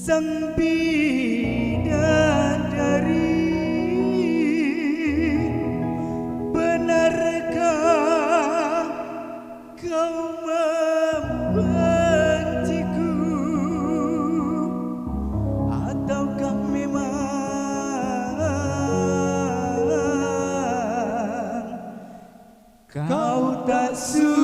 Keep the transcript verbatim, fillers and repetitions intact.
Sang bidadari, benarkah kau membenciku, ataukah memang kau tak suka?